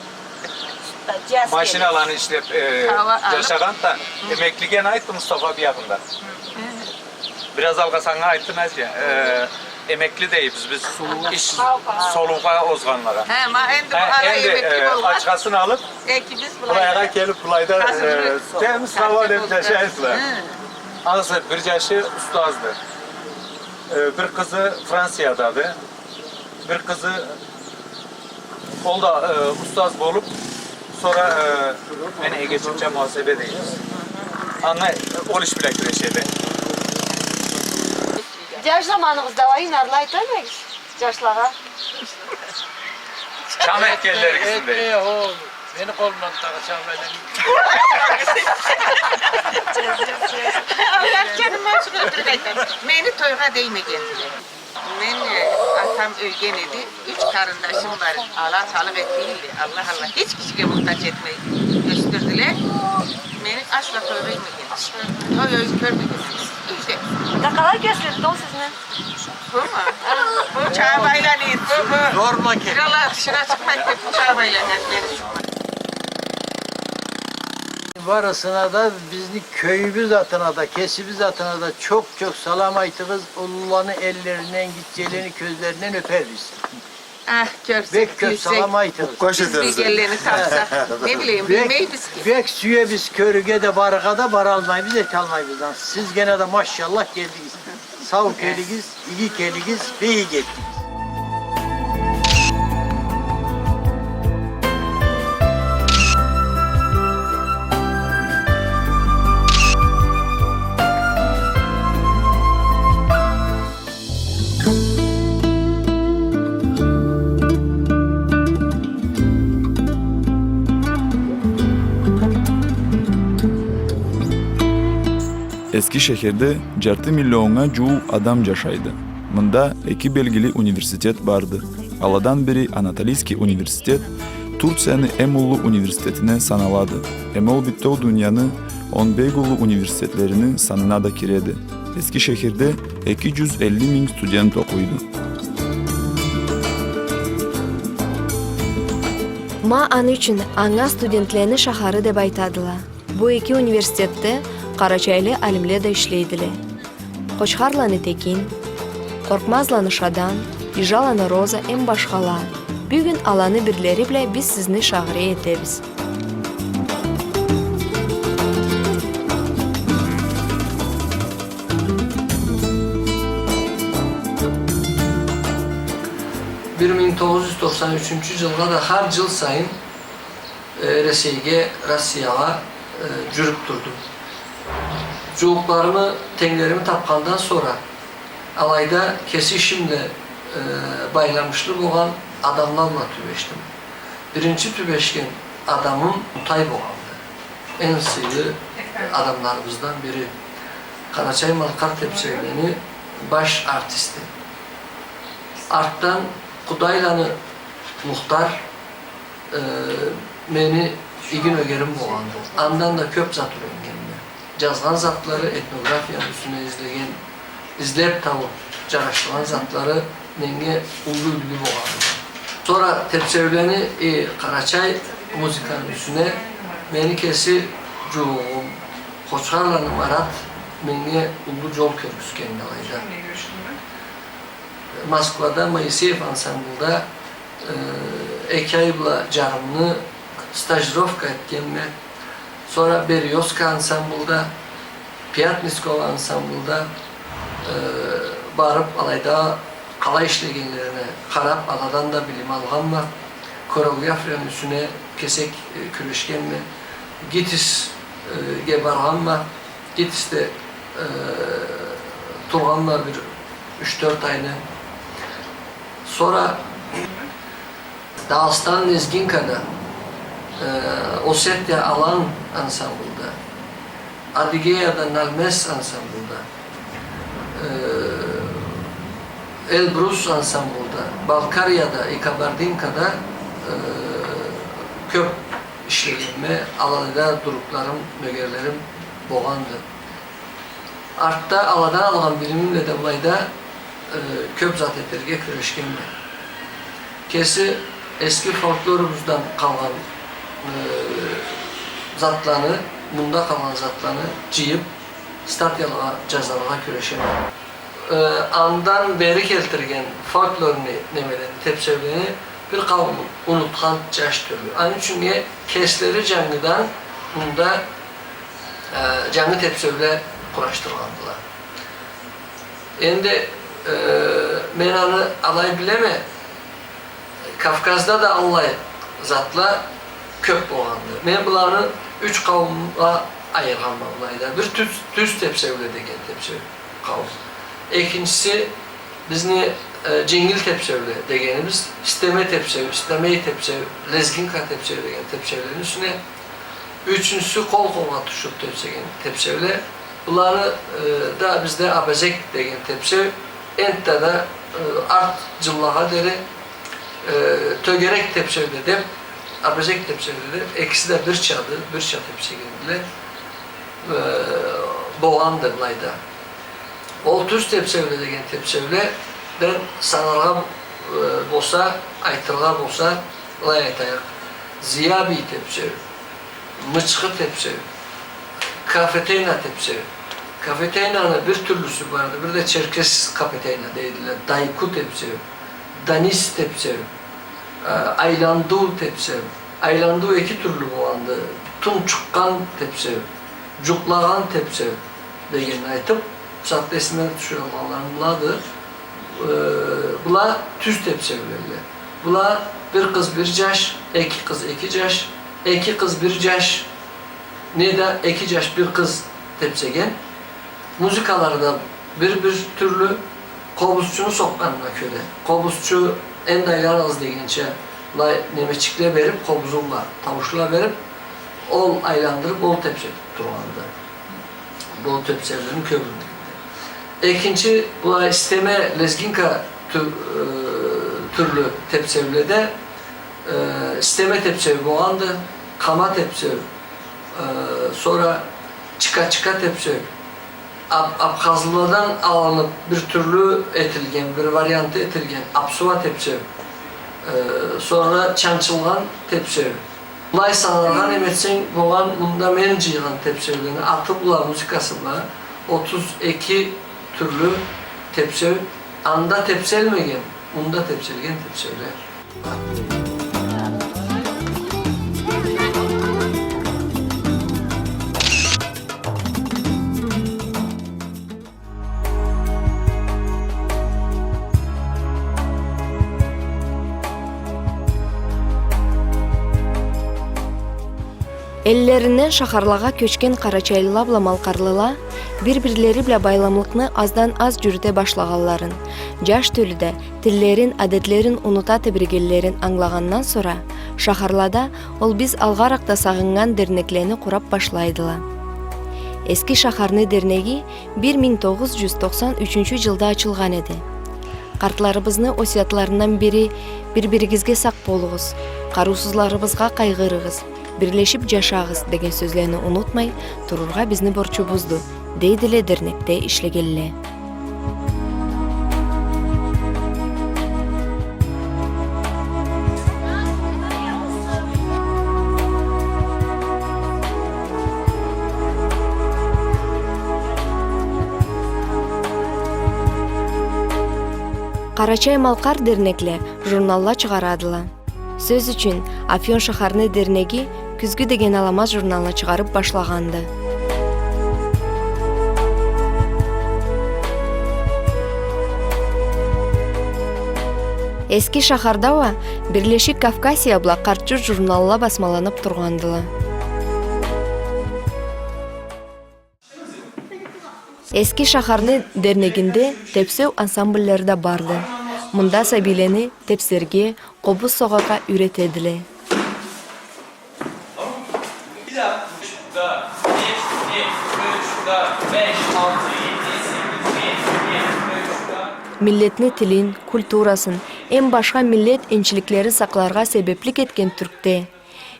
Машиналаны ишлеб, э, джашагъан да, эмеклиге айтды Мустафа биягъында. Бир аз алгъа санга айтды, Назия. Э, эмекли дейбиз биз. Иш солуугъа озгъанлагъа. Хе, ма энди, хе, бу ала энди, эмекли, э, болгъан. Ачхасын алыб, экибиз былайгъа келиб, былайда, э, темиз хауа бла джашайдыла. Хе. Ансы бир джашы устазды. Э, бир къызы Франциядады. Бир къызы, ол да, э, устаз болуб, сора, э, мени эгечимча муасебе дейбиз. Анга ол иш бла кюрешеди. Джаш заманыгъызда алай ынарлы айталмагъыз джашлагъа. Чам этгенлеригизни. Этме, ол. Мени къолумдан тагъы чам айланып. Алай айтханыма ачыкъ, ётюрюк айтама. Мени тойгъа деймегендиле. Мен, э, атам ёлген эди, юч къарындашым бар, ала аталыкъ этдиле, Аллах, Аллах, хеч кишиге мухтач этмей ёсдюрдюле. Мени асла тойгъа иймегенди. Той, ёй кёрмегенбиз. Юйде. Да къалай кёрсетди ол сизни? Буму? Бу чабып айланады, бу, бу. Зор макет. Бир ала тышына чыкъмайды деп, бу чабып айланады мени. Барысына да бизни кёйюбюз атына да, кесибиз атына да чокъ-чокъ салам айтыгъыз, уллуланы эллеринден, гитчелени кёзлеринден ёпербиз. Ах, кёрсетдинг. Бек кёп салам айтыгъыз. Биз билгенлени тапсакъ, не билейим, билмейбиз ки. Бек сюебиз кёрюрге да, барыргъа да, баралмайбыз, эталмайбыз. Сиз гене да машаллах келдигиз. Сау келигиз, иги келигиз, бек иги этдигиз. Эскишехирде джарты миллионнга джууукъ адам джашайды. Мында эки белгили университет барды. Аладан бири Анатолийский университет, Турцияны эм уллу университетине саналады. Эм ол битеу дунияны он бек уллу университетлерини санына да киреди. Эскишехирде эки джюз элли минг студент окъуйду. Ма аны ючюн анга студентлени шахары деп айтадыла. Бу эки университетде къарачайлы алимле да ишлейдиле. Къочхарланы Текин, Къоркъмазланы Шадан, Ижаланы Роза эм башхала. Бюгюн аланы бирлери бла биз сизни шагъырей этебиз. Бир минг тогъуз джюз токъсан ючюнчю джылгъа да хар джыл сайын, э, Эресейге, Россиягъа, э, джюрюп турдум. Джууукъларымы, тенглерими тапхандан сора, алайда кеси ишим бла, э, байламышлы болгъан адамла бла тюбешдим. Биринчи тюбешген адамым Мунтай болгъанды. Эм сыйлы адамларыбыздан бири. Къарачай-малкъар тепсеулени баш артисти. Артдан Къудайланы Мухтар, э, мени иги нёгерим болгъанды. Андан да кёп зат юйреннгенме. Джазгъан затлары, этнографияны юсюне излеген, излеп табып, джарашдыргъан затлары меннге уллу юлгю болгъанды. Сора тепсеулени, э, къарачай музыканы юсюне мени кеси джууугъум, Къочхарланы Марат меннге уллу джол кёргюзгенди алайда. Москвада Моисеев ансамблда, э, эки ай бла джарымны стажировка этгенме. Сора Берёзка ансамблда, Пятницкого ансамблда, э, барып, алайда къалай ишлегенлерине къарап, аладан да билим алгъанма. Хореографияны юсюне кесек, э, кюрешгенме. ГИТИС, э, ге баргъанма. ГИТИСде, э, тургъанма бир юч-тёрт айны. Сора Дагъыстан Лезгинкада, э, Осетия Алан ансамблда, Адыгеяда Нальмес ансамблда, э, Эльбрус ансамблда, Балкарияда и Кабардинкада, э, кёп ишлегенме, алайда другларым, нёгерлерим болгъанды. Артда аладан алгъан билимим бла да былайда, э, кёп зат этерге кюрешгенме. Кеси эски фольклорубуздан къалгъан, э, затланы, мында къалгъан затланы джыйып, статьялагъа джазаргъа кюрешеме. Э, андан бери келтирген фольклорну немелени, тепсеулени бир къауум унутхан джаш тёлю. Аны ючюн кеслери джангыдан мында, э, джангы тепсеуле къурашдыргъандыла. Энди, э, мен аны алай билеме, Кавказда да аллай затла кёп болгъанды. Мен буланы юч къауумгъа айыргъанма былайда. Бир тюз, тюз тепсеуле деген тепсеу къауум. Экинчиси, бизни, э, дженгил тепсеуле дегенибиз, истеме тепсеу, истемей тепсеу, лезгинка тепсеу деген тепсеулени юсюне. Ючюнчюсю, къол-къолгъа тутушуб тепсеген тепсеуле. Буланы, э, да бизде абезек деген тепсеу, энтда да, э, арт джыллагъа дери, э, тёгерек тепсеуле деб, абезек тепсеуле деб, экиси да бирчады, бирча тепсегендиле, э, болгъанды былайда. Ол тюз тепсеуле деген тепсеуледен санаргъа, э, болса, айтыргъа болса, былай айтайыкъ. Зиябий тепсеу, мычхы тепсеу, кафетейна тепсеу. Кафетейнаны бир тюрлюсю барды, бир да черкес кафетейна дейдиле. Дайку тепсеу, данис тепсеу, э, айландыу тепсеу. Айландыу эки тюрлю болгъанды. Тумчукъгъан тепсеу, джукълагъан тепсеу дегенни айтыб, бусагъатда эсиме тюшюралмагъанларым былады. Э, была тюз тепсеуледиле. Была бир къыз бир джаш, эки къыз эки джаш, эки къыз бир джаш, неда эки джаш бир къыз тепсеген. Музыкалары да бир-бир тюрлю, къобузчуну сокъгъанына кёре. Къобузчу энди айланыгъыз дегенча, былай немечикле бериб, къобузу бла таушла бериб, ол айландырыб, ол тепсеб тургъанды. Бу тепсеулени кёбюнде. Экинчи, былай истеме, лезгинка тю-, э, тюрлю тепсеуледе, э, истеме тепсеу болгъанды, къама тепсеу, э, сора чыка-чыка тепсеу, аб-, абхазлыладан алыныб бир тюрлю этилген, бир варианты этилген апсуа тепсеу, э, сора чанчылгъан тепсеу. Былай санаргъа неметсенг, болгъан мында мен джыйгъан тепсеулени аты бла, музыкасы бла отуз эки тюрлю тепсеу, анда тепселмеген, мында тепселген тепсеуле. Эллеринден шахарлагъа кёчген къарачайлыла бла малкъарлыла бир-бирлери бла байламлыкъны аздан-аз джюрюте башлагъанларын, джаш тёлю да тиллерин, адетлерин унута тебрегенлерин ангылагъандан сора, шахарлада ол биз алгъаракъда сагъыннган дернеклени къураб башлайдыла. Эски шахарны дернеги бир минг тогъуз джюз токъсан ючюнчю джылда ачылгъан эди. Къартларыбызны осиятларындан бири: «Бир-биригизге сакъ болугъуз, къарыусузларыбызгъа къайгъырыгъыз, бирлешиб джашагъыз» деген сёзлени унутмай турургъа бизни борчубузду, дейдиле дернекде ишлегенле. Къарачай-малкъар дернекле журналла чыгъарадыла. Сёз ючюн, Афьон шахарны дернеги «Кюзгю» деген аламат журналны чыгъарыб башлагъанды. Эски шахарда уа «Бирлешик Кавказия» бла «Къарт-Джурт» журналла басмаланыб тургъандыла. Эски шахарны дернегинде тепсеу ансамбльлери да барды. Мында сабийлени тепсерге, къобуз согъаргъа юйретедиле. Миллетни тилин, культурасын, эм башха миллет энчиликлерин сакъларгъа себеблик этген Тюркде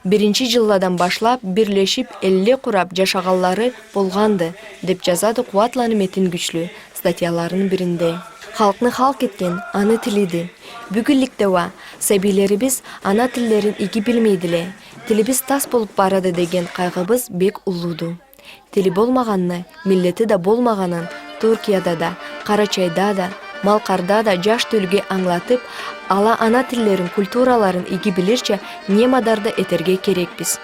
биринчи жылладан башлаб бирлешиб элле къураб жашагъанлары болгъанды, деб жазады Къууатланы Метин Гючлю статьяларыны биринде. Халкъны халкъ этген аны тилиди. Бюгюнлюкде уа сабийлерибиз ана тиллерин иги билмейдиле. Тилибиз тас болуб барады деген къайгъыбыз бек уллуду. Тили болмагъанны миллети да болмагъанын Тюркияда да, Къарачайда да, Малкъарда да жаш тёлюге ангылатыб, ала ана тиллерин, культураларын иги билирча не мадар да этерге керекбиз.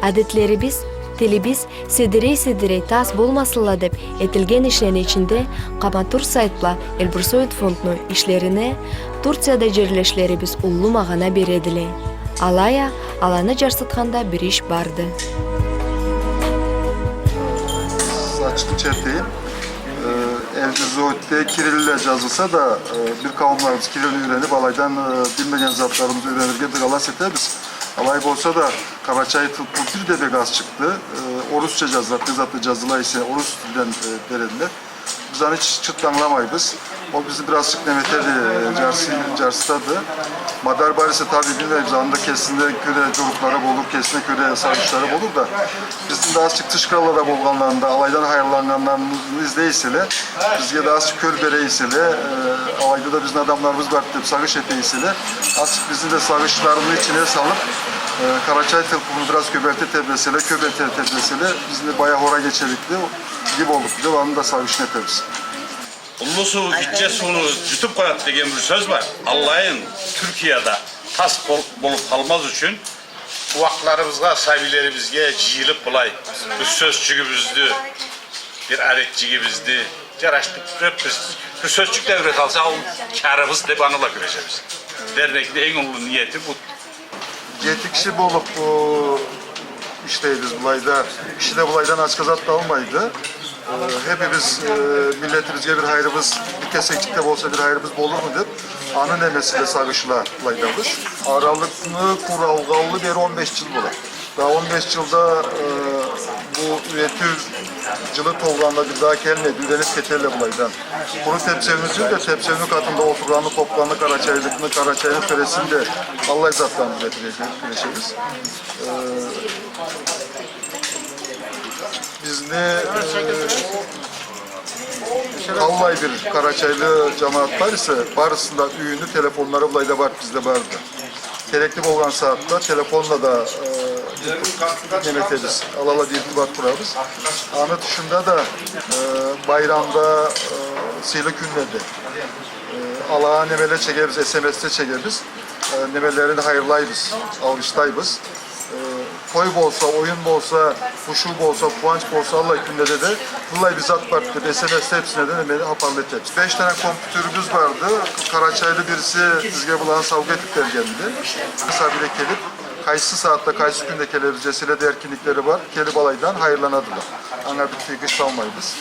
Адетлерибиз, тилибиз седирей-седирей тас болмасынла деп этилген ишлени ичинде Къаматурсайт бла Эльбрусоид фондну ишлерине Турцияда джерлешлерибиз уллу магъана бередиле. Алай а, аланы джарсытханда бир иш барды. Ачыкъ этейим. Э, Эльбрусоидде кирилле джазылса да, э, бир къауумларыбыз кирилни юренип, алайдан, э, билмеген затларыбызны юренирге дыгалас этебиз. Алай болса да, къарачай тил бу бир да бек аз чыкъды. Э, орусча джазылады, не затны джазыла эсе, орус тилден, э, бередиле. Биз аны чы-, чырт ангыламайбыз. Ол бизни бир азчыкъ неме этеди, э, джарсы-, джарсытады. Мадар бар эсе, таби, билмейбиз, аны да кесине кёре джорукълары болур, кесине кёре сагъышлары болур да. Бизни да азчыкъ тыш къраллада болгъанларын да, алайдан хайырланнганларын излей эселе, бизге да азчыкъ кёл бере эселе, э, алайда да бизни адамларыбыз бар деп сагъыш эте эселе, азчыкъ бизни да сагъышларыны ичине салып, э, къарачай тил бу бир аз кёбейте тебреселе, кёбейте тебреселе, бизни бая хора кечерикли, иги боллукъду деп, аны да сагъышын этебиз. Уллу суу гитче сууну джутуп къояды деген бир сёз бар. Аллайын, Тюркияда тас бол-, болуп къалмаз ючюн, ууакъларыбызгъа, сабийлерибизге джыйылып былай, бир сёзчюгюбюздю, бир адетчигибизди джарашдырып, бир, бир сёзчюк да юрете алса, ол кярыбыз деп, аны бла кюрешебиз. Дернекни эм уллу ниети бу. Джети киши болуп, э, ишлейбиз былайда. Киши да былайдан ачха зат да алмайды. Э, хепибиз, э, миллетибизге бир хайырыбыз, бир кесекчик да болса бир хайырыбыз болурму деп, аны немесинде сагъышла былайдабыз. Аралыкны къуралгъанлы бери он беш джыл болады. Да он беш джылда, э, бу юретиу джылы толгъанда бир да келмеди, юренип кетелле былайдан. Къуру тепсеуню тюл да, тепсеуню къатында олтургъанны, къобгъанны, къарачайлыкъны, къарачайны тёресин да, аллай затланы юретирге кюрешебиз. Э, бизни, э, къаллай бир къарачайлы джамагъат бар эсе, барысыны да юйюню телефонлары былайда бар, бизде барды. Керекли болгъан сагъатда телефонла да, э, неме этебиз, алала бир иртибат къурабыз. Аны тышында да, э, байрамда, э, сыйлы кюнледе, э, алагъа немеле чегебиз, эс эм эсле чегебиз, э, немелерин хайырлайбыз, алгъышлайбыз. Э, той болса, оюн болса, бушуу болса, къууанч болса, аллай кюнледе да быллай бир зат барды деп, эс эм эс хепсине да немени хапарлы этебиз. Беш тане компьютерибиз барды. Къарачайлы бириси бизге быланы саугъа этип бергенди. Сабийле келип, къайсы сагъатда, къайсы кюнде келебиз деселе да, эркинликлери бар. Келип алайдан хайырланадыла. Анга бир тыйгъыч салмайбыз.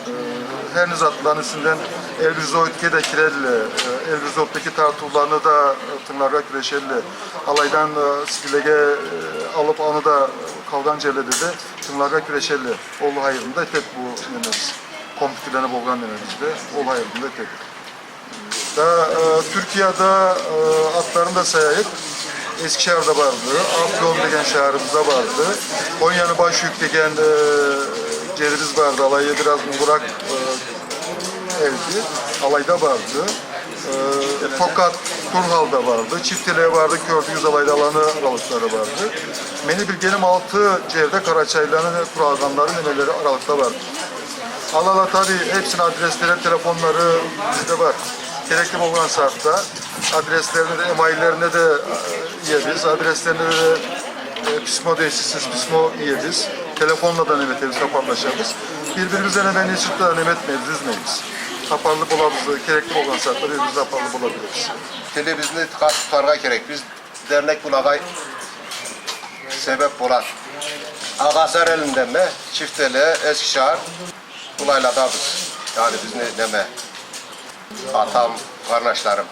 Э, хар не затланы юсюнден Эльбрусоидге да кирелле, э, Эльбрусоиддеки тартыуланы да, э, тынгыларгъа кюрешелле. Алайдан, э, сигилеге, э, алып, аны да къалгъан джерледе да тынгыларгъа кюрешелле. Ол хайырын да этеди бу немебиз. Компьютерлени болгъан немебиз да, ол хайырын да этеди. Да, э, Тюркияда, э, атларын да саяйыкъ. Эскишехирде барды, Афьон деген шахарыбызда барды. Коньяны Башюйюк деген, э, джерибиз барды, алайы бир аз уллуракъ, э, элди, алайда барды. Э, Токат, Турхалда барды, Чифтеле барды, кёрдюгюз, алайда аланы аралыкълары барды. Мени билгеним алты джерде къарачайлыланы туралгъанлары, немелери аралыкъда барды. Алала, таби, хепсини адреслери, телефонлары бизде бар. Керекли болгъан сагъатда адреслерине да, эмейллерине да, э, иебиз. Адреслерине да, э, письмо дейсиз, письмо иебиз. Телефонла да неме этебиз, хапарлашабыз. Бир-бирибиз бла неме, нечик да неме этмейбиз, юзмейбиз. Хапарлы болабыз, керекли болгъан сагъатда бир-бирибиз бла хапарлы бола билебиз. Тилибизни къаты тутаргъа керекбиз. Дернек былагъа себеп болады. Агъасар элинденме, Чифтеле, Эскишехир, былайладабыз. Яни бизни неме, атам, къарнашларым.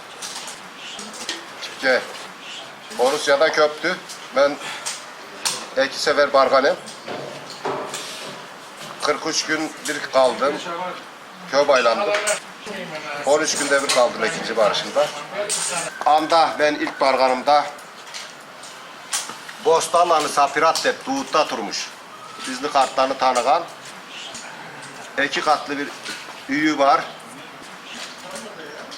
Тюркия, Орусияда кёпдю. Мен эки сефер баргъан эм. Къыркъ юч кюн бир къалдым. Кёп айландым. Он юч кюнде бир къалдым экинчи барышымда. Анда мен илк баргъанымда Бостанланы Сапират деп Дуутда турмуш. Бизни къартланы таныгъан. Эки къатлы бир юйю бар.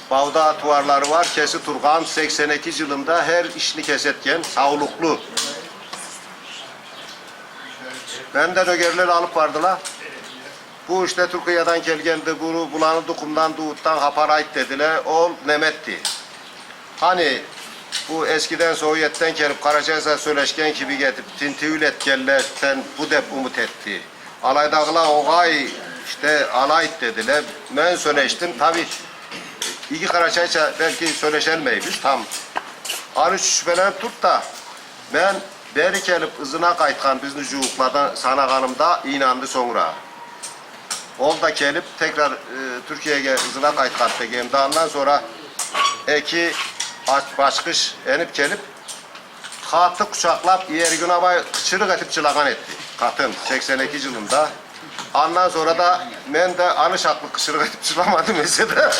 Бауда тууарлары бар. Кеси тургъан, сексен эки джылында хар ишни кеси этген, саулукълу. Мени да нёгерле алып бардыла. Бу ишде Тюркиядан келгенди, бу, буланы тукъумдан, Дуутдан хапар айт дедиле. Ол неме этди. Хани, Бу эскиден, Советден келип, къарачайча сёлешген кибик этип, тинтиу этгенледен бу деп умут этди. Алайдагъыла огъай, ишде, алай дедиле. Мен сёлешдим, таби, иги къарачайча белки сёлешалмайбыз там. Аны ючюн шюбеленип турду да, мен бери келип, ызына къайтхан бизни жууукъладан санагъанымда ийнанды сонгра. Ол да келип, текрар, э, Тюркиеге ызына къайтхан дегенде, андан сонгра эки ач-, башкъыш энип келип, къаты къучакълап, иеригин абай къычырыкъ этип жылагъан этди. Къатын, сексен эки жылында. Андан сонгра да мен да аны шакълы къычырыкъ этип жыламадым эсе да.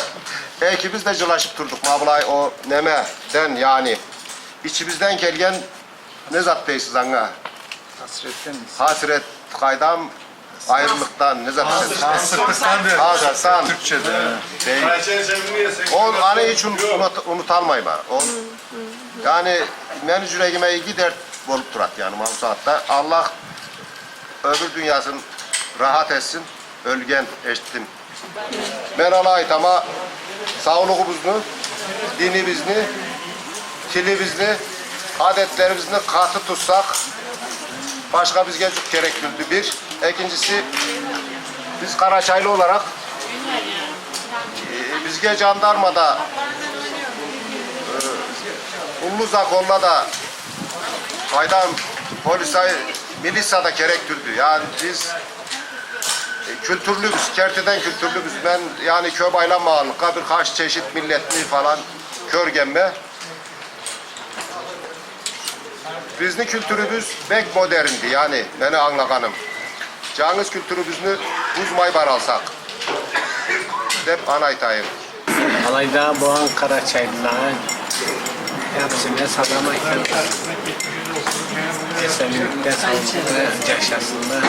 Экибиз да жылашып турдукъ. Ма былай о немеден, яни, ичибизден келген, не зат дейсиз анга? Хасретден. Хасрет, къайдам, айрылыкъдан, не зат дейсиз? Хасрет. Хасрет. Хасрет. Тюркчеде. Дей. Ол аны ичи унут-, унут-, унуталмайма. Ол, яни, мени жюрегиме иги дерт болуп турады, яни, ма бу сагъатда. Аллах ёбюр дуниясын рахат этсин, ёлген, эшитдим. Мен алай айтама, саулугъубузну, динибизни, тилибизни, адетлерибизни къаты тутсакъ, башха бизге джукъ керек тюлдю, бир. Экинчиси, биз къарачайлы оларакъ, э, бизге жандарма да, э, уллу законла да, къайдам, полицай, милиция да керек тюлдю. Яни биз Э, кюлтюрлюбюз, кертиден кюлтюрлюбюз. Мен, яни, кёп айланмагъанлыкъгъа бир къач чешит миллетни фалан кёргенме. Бизни кюлтюрюбюз бек модернди, яни, мени англагъаным. Джангыз кюлтюрюбюзню бузмай баралсакъ, деп аны айтайым. Алайда болгъан къарачайлылагъа хапсине салам айтабыз. Эсенликде, саулукъда джашасынла.